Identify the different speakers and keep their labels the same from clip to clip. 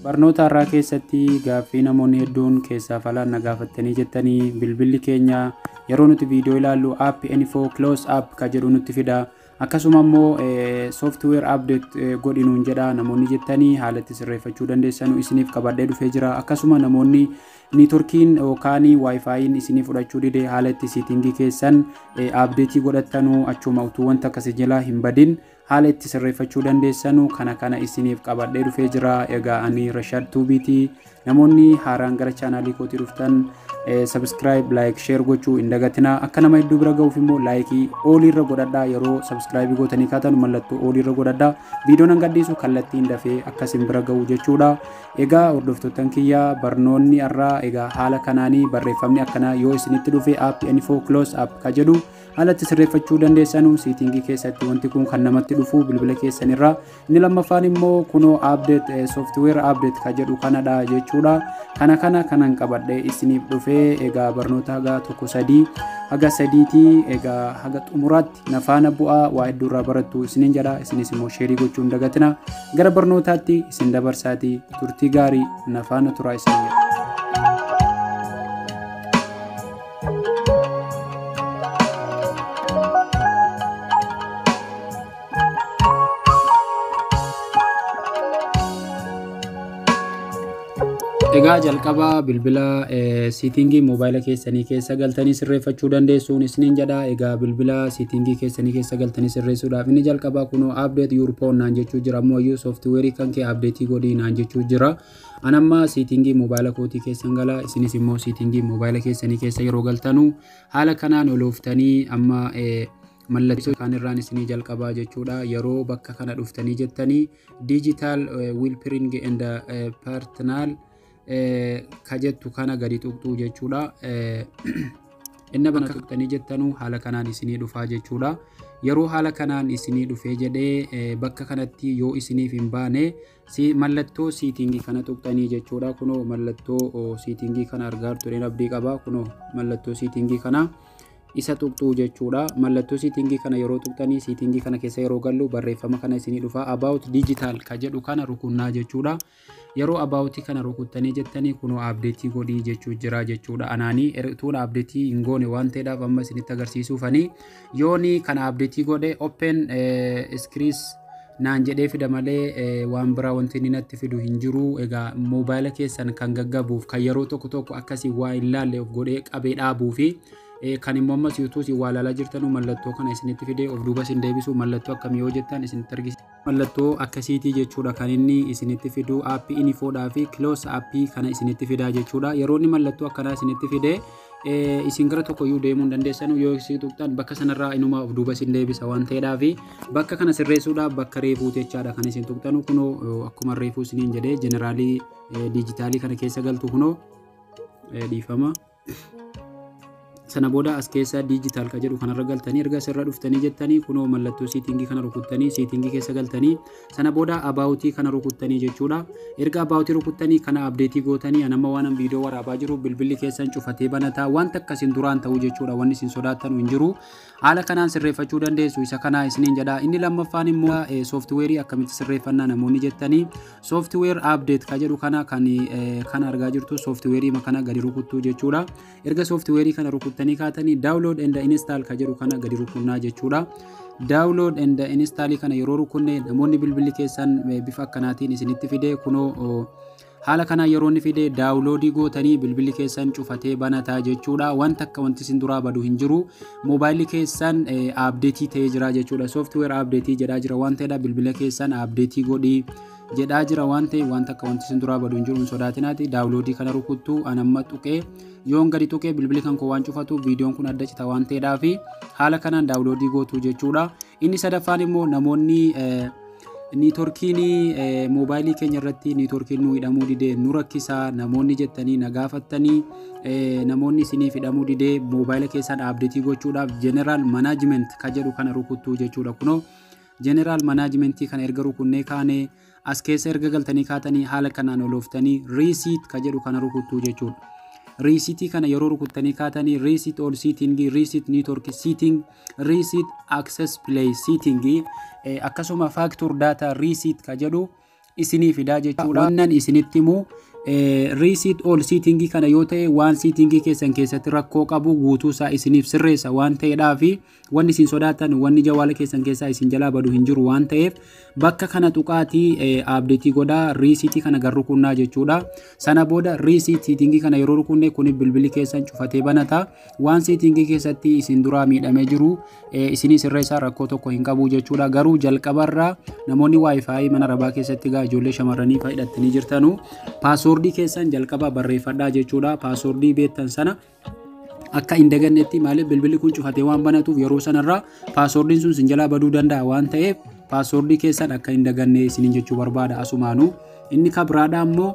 Speaker 1: Barnoota har'aa keessatti gaaffii namoonni hedduun keessaaf alaan na gaafattanii jettanii, bilbilli keenya yeroo nuti viidiyoo ilaallu "app info close app" ka jedhu nutti fida. Akkasuma immoo "software update godhi" nuun jedha namoonni jettanii, haala itti sirreeffachuu dandeessanu isiniif qabadhee dhufee jira. Akkasuma namoonni networkiin yookaan WiFiin isinii fudhachuu dide, haala itti settingii keessan updateii godhattanu, achuma utuu wanta akkasii jalaa hin badin haala itti sirreeffachuu dandeessanu kana isiniif qabadhee dhufee jira. Egaa ani Rashaad Tuubiitii. Namoonni haaraan gara channelii kootii dhuftan subscribe, like, share gochuu hin dagatinaa. Akka nama hedduu bira ga'uuf immoo likeii alliirra godhadhaa. Yeroo subscribeii gootanii kaatan mallattoo alliirra godhadhaa. Viidiyoon an gadhiisu kallattiin dafee akkasin bira ga'u jechuudha. Egaa hordoftoottan kiyyaa, barnoonni har'aa egaa haala kanaanii barreeffamni akkanaa yoo isinitti dhufe, "app info close app" ka jedhu haala itti sirreeffachuu dandeessanu settingii keessatti wanti kun kan namatti dhufu bilbila keessanirraa. Inni lammaffaan immoo kunoo update, software update ka jedhu kanadha jechuudha. Kana kanan qabadhee isiniif dhufee. Egaa barnoota haga tokko sadii haga sadiitii, egaa haga xumuraatti nafaana bu'aa, waa hedduu irraa barattu isiniin jedha. Isinis immoo shareii gochuu hin dagatina. Gara barnootaatti isin dabarsaatii turtii gaarii nafaana turaa isin jedha. Egaa jalqaba bilbila settingii moobaayila keessanii keessa galtanii sirreeffachuu dandeessuun isiniin jedha. Egaa bilbila settingii keessanii keessa galtanii sirreessuudhaaf inni jalqabaa kunoo "update your phone" naan jechuu jira. Ammoo iyyuu softwareii kan kee updateii godhii naan jechuu jira. An amma settingii moobaayila kootii keessan gala. Isinis immoo settingii moobaayila keessanii keessa yeroo galtanuu haala kanaan olooftanii amma mallattoo kaan irraan isinii jalqabaa jechuudha. Yeroo bakka kana dhuftanii jettanii "digital wellbeing and parental" ka jettu kana gadi tuqxuu jechuudha. Inni bakka tuqxanii jettanuu haala kanaan isinii dhufaa jechuudha. Yeroo haala kanaan isinii dhufee jedhee, bakka kanatti yoo isiniif hin baane mallattoo settingii kana tuqxanii jechuudha. Kunoo mallattoo settingii kana argaa tureen abdii qaba. Kunoo mallattoo settingii kana isa tuqxuu jechuudha. Mallattoo settingii kana yeroo tuqxanii settingii kana keessa yeroo gallu barreeffama kana isinii dhufa. "About digital" ka jedhu kana rukunnaa jechuudha. Yeroo aboutii kana rukuttanii jettanii kunoo updateii godhii jechuu jira jechuudha. Anaanii tuun updateii hin goone waan ta'eedhaaf amma isinitti agarsiisuufanii, yooni kana updateii godhe "open screens" naan jedhee fida malee waan biraa wanti inni natti fidu hin jiru. Egaa moobaayila keessan kan gaggabuuf, kan yeroo tokko tokko akkasii waa hin laalle of godhee qabee dhaabuu fi kan immoo ammas yuutuus waa ilaalaa jirtanu mallattoo kana isinitti fidee of duuba isin deebisu mallattoo akkamii yoo jettan isinitti argisiisa. Mallattoo akkasiitii jechuudha kan inni isinitti fidu, app infodhaa fi close appii kana isinitti fidaa jechuudha. Yeroo inni mallattoo akkanaa isinitti fidee isin gara tokko iyyuu deemuu hin dandeessanu. Yoo isin tuqxan bakka sanarraa inuma of duuba isin deebisa waan ta'eedhaaf, bakka kana sirreessuudhaaf bakka reefuu jechaadha kan isin tuqxanu. Kunoo akkuma reefuu isiniin jedhee generalii digitalii kana keessa galtu, kunoo dhiifama. Sana booda as keessa digital ka jedhu kanarra galtanii, erga asirra dhuftanii jettanii kunoo mallattoo settingii kana rukuttanii settingii keessa galtanii, sana booda aboutii kana rukuttanii jechuudha. Erga aboutii rukuttanii kana updateii gootanii, anamma waan viidiyoo waraabaa jiru bilbilli keessan cufatee banataa wanta akkasiin duraan ta'uu jechuudha. Wanni isin sodaattan hin jiru. Haala kanaan sirreeffachuu dandeessu isa kanaa isiniin jedha. Inni lammaffaan immoo softwareii akkamitti sirreeffannaa namoonni jettanii, software update ka jedhu kana kan kana argaa jirtu, softwareii kana gadi rukuttuu jechuudha. Erga softwareii kana rukuttanii kaatanii "download and install" ka jedhu kana gadi rukunnaa jechuudha. Download and install kana yeroo rukunne, namoonni bilbilli keessan bifa akkanaatiin isinitti fide, kunoo haala kanaan yeroo inni fide downloadii gootanii bilbilli keessan cufatee banataa jechuudha. Wanta akka wanti isin duraa badu hin jiru. Moobaayilli keessan updateii ta'ee jira jechuudha. Software updateii jedhaa jira waan ta'eedha. Bilbila keessan updateii godhii jedhaa jira waan ta'e, wanta akka wanti isin duraa badu hin jiru, hin sodaatinaati. Downloadii kana rukuttu. Anamma tuqee yoon gadi tuqee bilbilli kan koo waan cufatu viidiyoon kun adda cita waan ta'eedhaaf haala kanaan downloadii gootu jechuudha. Inni sadaffaan immoo namoonni networkiin moobaayilii keenya irratti networkiin nu hidhamuu didee nu rakkisaa namoonni jettanii na gaafattanii, namoonni isiniif hidhamuu didee moobaayila keessan updateii gochuudhaaf general management ka jedhu kana rukuttuu jechuudha. Kunoo general managementii kana erga rukunnee kaanee as keessa erga galtanii kaatanii haala kanaan olooftanii reset ka jedhu kana rukuttuu jechuudha. Resetii kana yeroo rukuttanii kaatanii reset all setting, reset network setting, reset access play setting, akkasuma factory data reset ka jedhu isinii fidaa jechuudha. Wannan isinitti himu, reset all setting kana yoo ta'e, waan setting keessan keessatti rakkoo qabu guutuu isaa isiniif sirreessa waan ta'eedhaa fi wanni isin sodaatan, wanni jawaala keessan keessaa isin jalaa badu hin jiru waan ta'eef, bakka kana tuqaatii update godhaa, reset kana gar rukunnaa jechuudha. Sana booda reset setting kana yeroo rukunne, kun bilbilli keessan cufatee banata. Waan setting keessatti isin duraa miidhamee jiru isinii sirreessaa, rakkoo tokko hin qabu jechuudha. Garuu jalqabarraa namoonni WiFi mana rabaa keessatti gaa ijoollee shamarranii fayyadattanii jirtanu, password keessan jalqaba barreeffadhaa jechuudha. Password beektan sana akka hin dagannetti. Maaliif? Bilbilli kun cufatee waan banatuuf, yeroo sanarraa passwordiin sun sin jalaa baduu danda'a waan ta'eef, password keessan akka hin daganne isiniin jechuu barbaada asumaanuu. Inni kabiraadha immoo,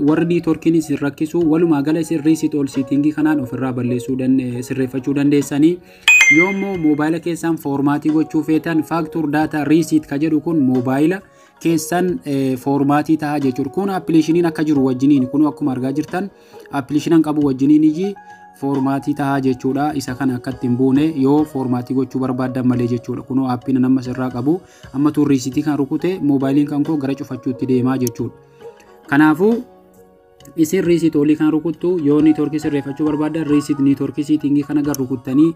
Speaker 1: warri networkiin isin rakkisu, walumaa gala isin reset all setting kanaan ofirraa balleessuu, sirreeffachuu dandeessanii. Yoo immoo moobaayila keessan format gochuu feetan, factory data reset ka jedhu kun moobaayila keessan format ta'a jechuudha. Kun appilikeeshiniin akka jiru wajjiniin, kun akkuma argaa jirtan appilikeeshiniin qabu wajjiniin iyyi format ta'a jechuudha. Isa kana akka ittiin buune yoo format gochuu barbaaddan malee jechuudha. Kunoo aappiin nama sirraa qabu amma tuun reset kan rukute, moobaayiliin kan koo gara cufachuutti deemaa jechuudha. Kanaafuu isin reset all kan rukuttu, yoo network sirreeffachuu barbaaddan, reset network setting kana gar rukuttanii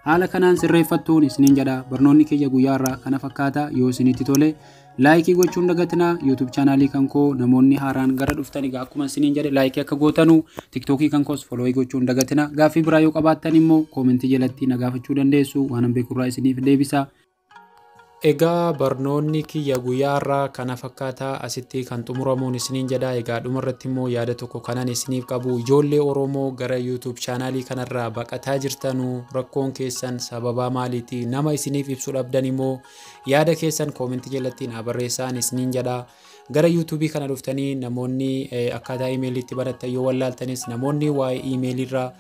Speaker 1: haala kanaan sirreeffattuun isiniin jedha. Barnoonni kiyya guyyaa irraa kana fakkaata. Yoo isinitti tole like gochuun dagatinaa. YouTube channel kan koo namoonni haaraan gara dhuftan, egaa akkuma isiniin jedhe like akka gootanu, TikTok kan koos follow gochuun dagatinaa. Gaaffii biraa yoo qabaattan immoo comment jalatti na gaafachuu dandeessu, waan beekurraa isiniif deebisa. Egaa barnoonni kiyya guyyaa irraa kana fakkaataa asitti kan xumuramuun isiniin jedha. Egaa dhumarratti immoo yaada tokko kanan isiniif qabu, ijoollee Oromoo gara YouTube channel kanarraa baqataa jirtanuu, rakkoon keessan sababaa maaliiti? Nama isiniif ibsu dhabdan immoo yaada keessan comment jalatti naa barreessaan isiniin jedha. Gara YouTube kana dhuftanii namoonni akkaataa iimeeliitti barattan yoo wallaaltanis, namoonni waa'ee iimeeliirraa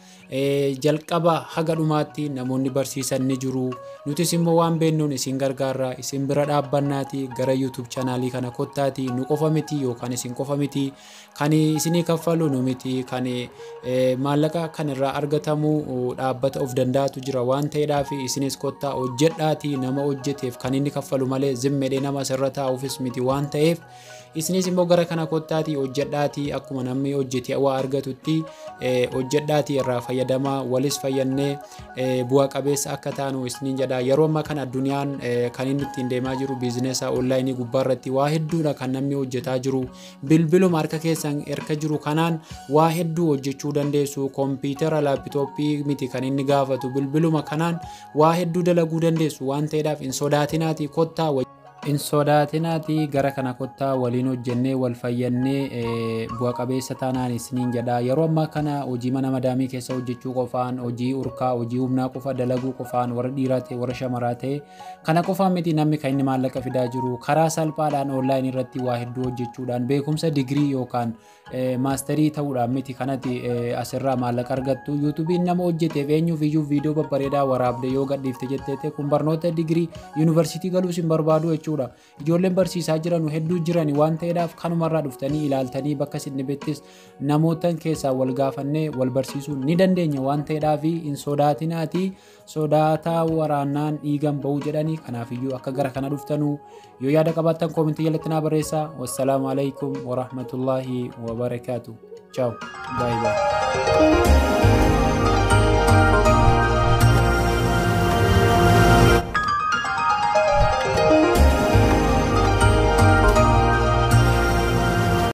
Speaker 1: jalqaba haga dhumaatti namoonni barsiisan ni jiru. Nutis immoo waan beennuun isin gargaarra, isin bira dhaabbannaati gara YouTube channel kana kottaati. Nu qofa miti yookaan isin qofa miti, kan isinii kaffalu nu miti, kan maallaqa kan irraa argatamu dhaabbata of danda'atu jira waan ta'eedhaaf, isinis kottaa hojjedhaati. Nama hojjeteef kan inni kaffalu malee zimmedhee nama asirra taa'uufis miti waan ta'eef, isinis immoo gara kana kottaati hojjedhaati. Akkuma namni hojjete waa argatutti hojjedhaati irraa fayyadamaa, walis fayyannee bu'a qabeessa akka taanu isiniin jedha. Yeroo ammaa kana addunyaan kan inni ittiin deemaa jiru business online gubbaarratti waa hedduudha kan namni hojjetaa jiru. Bilbiluma harka keessan harka jiru kanaan waa hedduu hojjechuu dandeessu. Kompiitara, laptop miti kan inni gaafatu, bilbiluma kanaan waa hedduu dalaguu dandeessu waan ta'eedhaaf, hin sodaatinaati kottaa, hin sodaatinaati gara kana kottaa, waliin hojjennee wal fayyannee bu'a qabeessa taanaan isiniin jedha. Yeroo ammaa kana hojii mana madaamii keessa hojjechuu qofaan, hojii urkaa, hojii humnaa qofa dalaguu qofaan, warra dhiiraa ta'e warra shamaraa ta'e, kana qofaan miti namni kan inni maallaqa fidaa jiru. Karaa salphaadhaan online irratti waa hedduu hojjechuudhaan, beekumsa digirii yookaan master ta'uudhaan miti kanatti asirraa maallaqa argattu. YouTubeiin nama hojjeteef eenyuuf iyyuu viidiyoo babbareedaa waraabde yoo gadhiifte jetteete, kun barnoota digirii yuunivarsiitii galuus hin barbaadu jechuudha. Ijoolleen barsiisaa jiran hedduu jiran waan ta'eedhaaf, kanumarraa dhuftanii ilaaltanii bakka isin dhibettis namoota keessaa wal gaafannee wal barsiisuu ni dandeenya waan ta'eedhaaf, hin sodaatinaati. Sodaataa waraanaan dhiigan ba'uu jedhanii, kanaafiyyuu akka gara kana dhuftanuu yoo yaada qabaattan comment jalatti naa barreessaa. Wassalaamu alaikum warahmatullaahi wabarakaatu. Ciao, bye bye.